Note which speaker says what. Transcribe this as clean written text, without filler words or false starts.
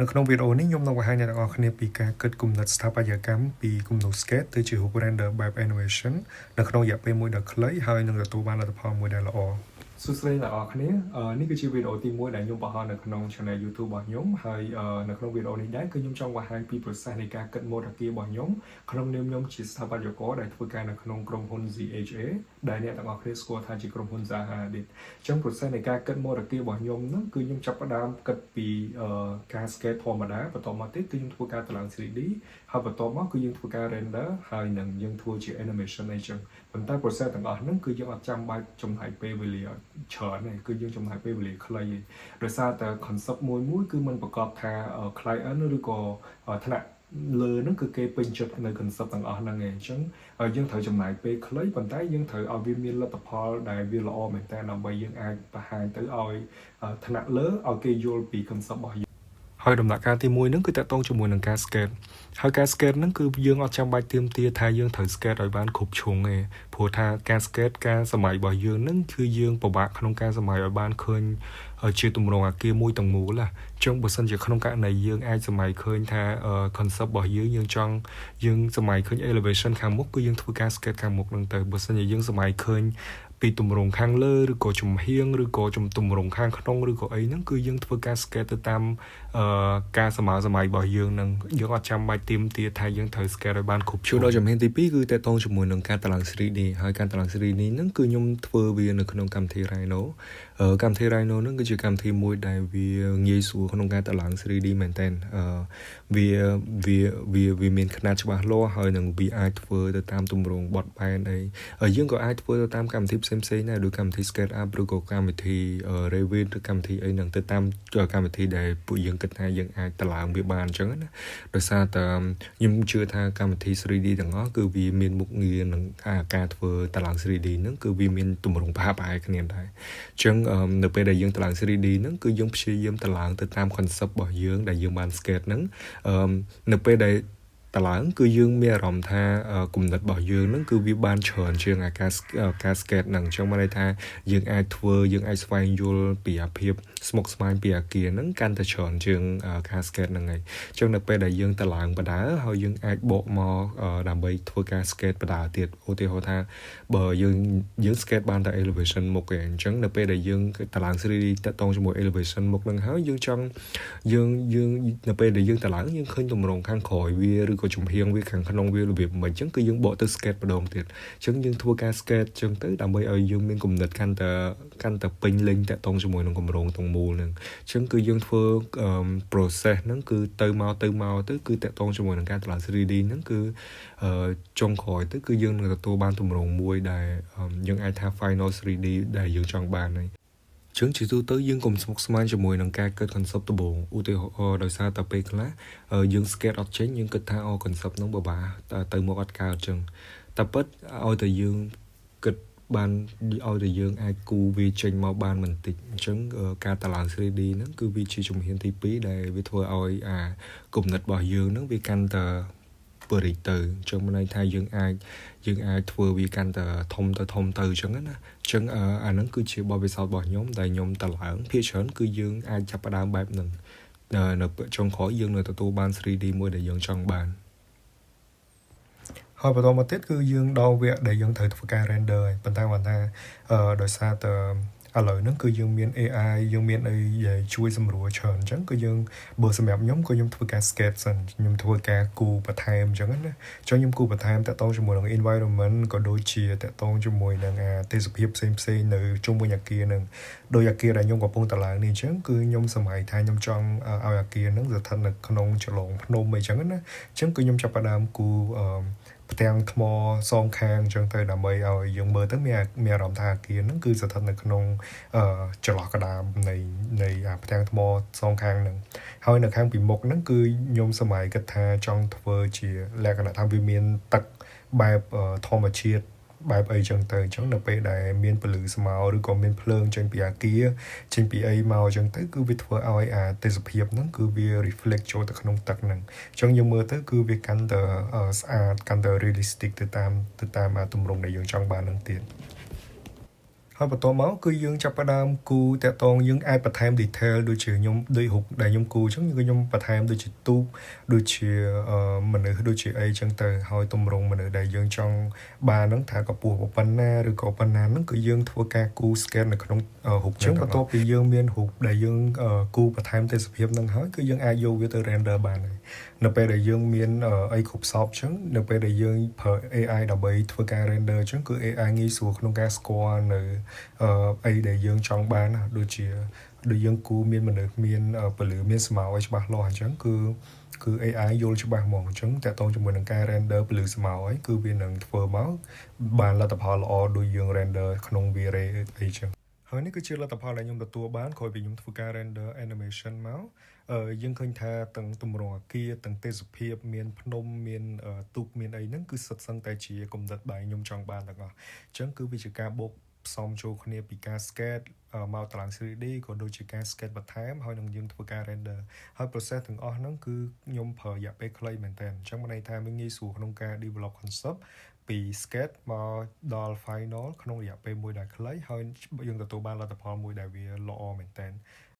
Speaker 1: នៅក្នុងវីដេអូនេះខ្ញុំនឹងបង្ហាញអ្នកទាំងអស់គ្នាពីការគិតគំនិតស្ថាបត្យកម្មពីគំនូរ sketch ទៅជារូប render បែប animation នៅក្នុងរយៈពេលមួយដ៏ខ្លីហើយនឹងទទួលបានលទ្ធផលមួយដែលល្អសួស្តីអ្នកទាំងអស់គ្នានេះគឺជាវីដេអូទី1ដែលខ្ញុំបង្ហោះនៅក្នុង channel YouTube របស់ខ្ញុំហើយនៅក្នុងវីដេអូនេះដែរគឺខ្ញុំចង់បង្ហាញពី process នៃការគិតម៉ូដអាគាររបស់ខ្ញុំក្នុងនាមខ្ញុំជាស្ថាបត្យករដែលធ្វើការនៅក្នុងក្រុមហ៊ុន ZHA ដែលអ្នកទាំងអស់គ្នាស្គាល់ថាជាក្រុមហ៊ុន Zaha Hadid។ អញ្ចឹង process នៃការគិតម៉ូដអាគាររបស់ខ្ញុំហ្នឹងគឺខ្ញុំចាប់ផ្ដើមគិតពីការ sketch ធម្មតាបន្ទាប់មកទៀតគឺខ្ញុំធ្វើការតម្លើង 3D ហើយបន្ទាប់មកគឺយើងធ្វើការ render ហើយនឹងយើងធ្វើជា animation អីចឹងប៉ុន្តែ process ទាំងអស់ហ្នឹងគឺយើងអត់ចាំបាច់ចំណាយពេលវេលាច្រើនទេគឺយើងចំណាយពេលវេលាខ្លីទេដោយសារតែ concept មួយមួយគឺมันប្រកបថា client ឬក៏ថ្នាក់លើហ្នឹងគឺគេពេញចិត្តនៅ concept ទាំងអស់ហ្នឹងឯងអញ្ចឹងយើងត្រូវចំណាយពេលខ្លីប៉ុន្តែយើងត្រូវឲ្យវាមានលទ្ធផលដែលវាល្អមែនតើដើម្បីយើងអាចបង្ហាញទៅឲ្យថ្នាក់លើឲ្យគេយល់ពី concept របស់យើងហើយដំណាក់កាលទី1ហ្នឹងគឺតាក់ទងជាមួយនឹងការ sketch ហើយការ sketch ហ្នឹងគឺយើងអត់ចាំបាច់ទាមទារថាយើងត្រូវ sketch ឲ្យបានគ្រប់ជ្រុងទេព្រោះថាការ sketch ការសម័យរបស់យើងហ្នឹងគឺយើងពិបាកក្នុងការសម័យឲ្យបានឃើញជាទម្រង់អាគារមួយទាំងមូលណាអញ្ចឹងបើសិនជាក្នុងករណីយើងអាចសម័យឃើញថា concept របស់យើងយើងចង់យើងសម័យឃើញ elevation ខាងមុខគឺយើងធ្វើការ sketch ខាងមុខហ្នឹងទៅបើសិនជាយើងសម័យឃើញពីទម្រង់ខាងលើឬក៏ចំហៀងឬក៏ចំទម្រង់ខាងក្នុងឬក៏អីហ្នឹងគឺយើងធ្វើការ sketch ទៅតាមអឺការសម័យសម័យរបស់យើងហ្នឹងយើងអត់ចាំបាច់ទាមទារថាយើងត្រូវ sketch ឲ្យបានគ្រប់ជួរដល់ជំហានទី2គឺតាក់ទងជាមួយនឹងការតម្លើង 3D ហើយការតម្លើង 3D ហ្នឹងគឺខ្ញុំធ្វើវានៅក្នុងកម្មវិធី Rhino។ កម្មវិធី Rhino ហ្នឹងគឺជាកម្មវិធីមួយដែលវាងាយស្រួលក្នុងការតម្លើង 3D មែនតើអឺវាវាវាវាមានຂະຫນាតច្បាស់លាស់ហើយនឹងវាអាចធ្វើទៅតាមទម្រង់បត់បែនអីហើយយើងក៏អាចធ្វើទៅតាមកម្មវិធីផ្សេងៗដែរដូចកម្មវិធី SketchUp ឬក៏កម្មវិធី Revit ឬកម្មវិធីអីហ្នឹងទៅតាមកម្មវិធីដែលពួកយើងគិតថាយើងអាចតម្លើងវាបានអញ្ចឹងណាដោយសារតែខ្ញុំជឿថាកម្មវិធី 3D ទាំងអស់គឺវាមានមុខងារនឹងការធ្វើតម្លើង 3D ហ្នឹងគឺវាមានទម្រង់ប្រហាក់ប្រហែលគ្នាដែរអញ្ចឹងនៅពេលដែលយើងតម្លើង 3D ហ្នឹងគឺយើងព្យាយាមតម្លើងទៅតាម concept របស់យើងដែលយើងបាន sketch ហ្នឹងនៅពេលដែលតឡើងគឺយើងមានអារម្មណ៍ថាគំនិតរបស់យើងហ្នឹងគឺវាបានច្រើនជាងអាការការ sketch ហ្នឹងអញ្ចឹងមានន័យថាយើងអាចធ្វើយើងអាចស្វែងយល់ពីអាភាពស្មុគស្មាញពីអាគារហ្នឹងកាន់តែច្រើនជាងការ sketch ហ្នឹងហើយអញ្ចឹងនៅពេលដែលយើងតឡើងបដាហើយយើងអាចបកមកដើម្បីធ្វើការ sketch បដាទៀតឧទាហរណ៍ថាបើយើងយើង sketch បានតែ elevation មុខឯងអញ្ចឹងនៅពេលដែលយើងតឡើង 3D តាក់ទងជាមួយ elevation មុខហ្នឹងហើយយើងចង់យើងយើងនៅពេលដែលយើងតឡើងយើងឃើញទម្រង់ខាងក្រោយវាឬក៏ចំហៀងវាខាងក្នុងវារបៀបមិនអញ្ចឹងគឺយើងបកទៅ sketch ម្ដងទៀតអញ្ចឹងយើងធ្វើការ sketch អញ្ចឹងទៅដើម្បីឲ្យយើងមានគំនិតកាន់តែកាន់តែពេញលេញតាក់ទងជាមួយនឹងគម្រោងទាំងមូលហ្នឹងអញ្ចឹងគឺយើងធ្វើ process ហ្នឹងគឺទៅមកទៅមកទៅគឺតាក់ទងជាមួយនឹងការតម្លើង 3D ហ្នឹងគឺចុងក្រោយទៅគឺយើងនឹងទទួលបានទម្រង់មួយដែលយើងអាចថា final 3D ដែលយើងចង់បានហើយចឹងជាទូទៅយើងកុំស្មុគស្មាញជាមួយនឹងការគិត concept ដំបូងឧទាហរណ៍ដោយសារតែពេលខ្លះយើង sketch អត់ចេញយើងគិតថាអូ concept ហ្នឹងបបាទៅមកអត់កើតចឹងតែពិតឲ្យតែយើងគិតបានឲ្យតែយើងអាចគូវាចេញមកបានបន្តិចអញ្ចឹងការតម្លើង 3D ហ្នឹងគឺវាជាជំហានទី2ដែលវាធ្វើឲ្យអាគំនិតរបស់យើងហ្នឹងវាកាន់តែពរិចទៅអញ្ចឹងមានន័យថាយើងអាចយើងអាចធ្វើវាកាន់តែធំទៅធំទៅអញ្ចឹងណាអញ្ចឹងអាហ្នឹងគឺជាបទពិសោធន៍របស់ខ្ញុំដែលខ្ញុំតម្លើងភាគច្រើនគឺយើងអាចចាប់ផ្ដើមបែបហ្នឹងនៅចុងក្រោយយើងនៅទទួលបាន 3D មួយដែលយើងចង់បានហើយបន្តមកទៀតគឺយើងដល់វគ្គដែលយើងត្រូវធ្វើការ render ហើយប៉ុន្តែគាត់ថាអឺដោយសារតែឥឡូវហ្នឹងគឺយើងមាន AI យើងមានអីជួយសម្រួលច្រើនអញ្ចឹងគឺយើងបើសម្រាប់ខ្ញុំគឺខ្ញុំធ្វើការ sketch សិនខ្ញុំធ្វើការគូបន្ថែមអញ្ចឹងណាអញ្ចឹងខ្ញុំគូបន្ថែមតាក់ទងជាមួយនឹង environment ក៏ដូចជាតាក់ទងជាមួយនឹងអាទេសភាពផ្សេងផ្សេងនៅជុំវិញអាគារហ្នឹងដោយអាគារដែលខ្ញុំកំពុងតឡើងនេះអញ្ចឹងគឺខ្ញុំសម័យថាខ្ញុំចង់ឲ្យអាគារហ្នឹងស្ថិតនៅក្នុងចលងភ្នំអីចឹងណាអញ្ចឹងគឺខ្ញុំចាប់ផ្ដើមគូអឺផ្ទាំងថ្មសងខាងអញ្ចឹងទៅដើម្បីឲ្យយើងមើលទៅមានមានអារម្មណ៍ថាអាគារហ្នឹងគឺស្ថិតនៅក្នុងអឺចន្លោះកណ្ដាលនៃនៃអាផ្ទាំងថ្មសងខាងហ្នឹងហើយនៅខាងពីមុខហ្នឹងគឺខ្ញុំសម័យគិតថាចង់ធ្វើជាលក្ខណៈថាវាមានទឹកបែបធម្មជាតិបែបអីចឹងទៅអញ្ចឹងនៅពេលដែលមានពន្លឺស្មៅឬក៏មានភ្លើងចេញពីអាគារចេញពីអីមកអញ្ចឹងទៅគឺវាធ្វើឲ្យអាទេសភាពហ្នឹងគឺវា reflect ចូលទៅក្នុងទឹកហ្នឹងអញ្ចឹងយើងមើលទៅគឺវាកាន់តែស្អាតកាន់តែ realistic ទៅតាមទៅតាមអាទម្រង់ដែលយើងចង់បានហ្នឹងទៀត។ ហើយបន្ទាប់មកគឺយើងចាប់ផ្ដើមគូតាក់តងយើងអាចបន្ថែម detail ដូចជាខ្ញុំដូចរូបដែលខ្ញុំគូអញ្ចឹងគឺខ្ញុំបន្ថែមដូចជាទូកដូចជាមនុស្សដូចជាអីចឹងទៅហើយទម្រង់មនុស្សដែលយើងចង់បានហ្នឹងថាកម្ពស់ប៉ុណ្ណាឬក៏ប៉ុណ្ណាហ្នឹងគឺយើងធ្វើការគូ sketch នៅក្នុងរូបចឹងបន្ទាប់ពីយើងមានរូបដែលយើងគូបន្ថែមទេសភាពហ្នឹងហើយគឺយើងអាចយកវាទៅ render បានហើយនៅពេលដែលយើងមានអីគ្រប់សពចឹងនៅពេលដែលយើងប្រើ AI ដើម្បីធ្វើការ render ចឹងគឺ AI ងាយស្រួលក្នុងការស្គាល់នៅអីដែលយើងចង់បានណាដូចជាដូចយើងគូមានមនុស្សមានពលឺមានស្មៅឲ្យច្បាស់លាស់អញ្ចឹងគឺគឺ AI យល់ច្បាស់ហ្មងអញ្ចឹងតកតងជាមួយនឹងការ render ពលឺស្មៅអីគឺវានឹងធ្វើមកបានលទ្ធផលល្អដូចយើង render ក្នុង V-Ray អីចឹងហើយនេះគឺជាលទ្ធផលដែលខ្ញុំទទួលបានក្រោយពីខ្ញុំធ្វើការ render animation មកអឺយើងឃើញថាទាំងទម្រង់អាគារទាំងទេសភាពមានភ្នំមានទូកមានអីហ្នឹងគឺសុទ្ធសឹងតែជាគំនិតដែលខ្ញុំចង់បានទាំងអស់អញ្ចឹងគឺវាជាការបូកផ្សំចូលគ្នាពីការ sketch មកតម្លើង 3D ក៏ដូចជាការ sketch បន្ថែមហើយនឹងយើងធ្វើការ render ហើយ process ទាំងអស់ហ្នឹងគឺខ្ញុំប្រើរយៈពេលខ្លីមែនតើអញ្ចឹងមានន័យថាវាងាយស្រួលក្នុងការ develop concept ពី sketch មកដល់ final ក្នុងរយៈពេលមួយដែលខ្លីហើយយើងទទួលបានលទ្ធផលមួយដែលវាល្អមែនតើ។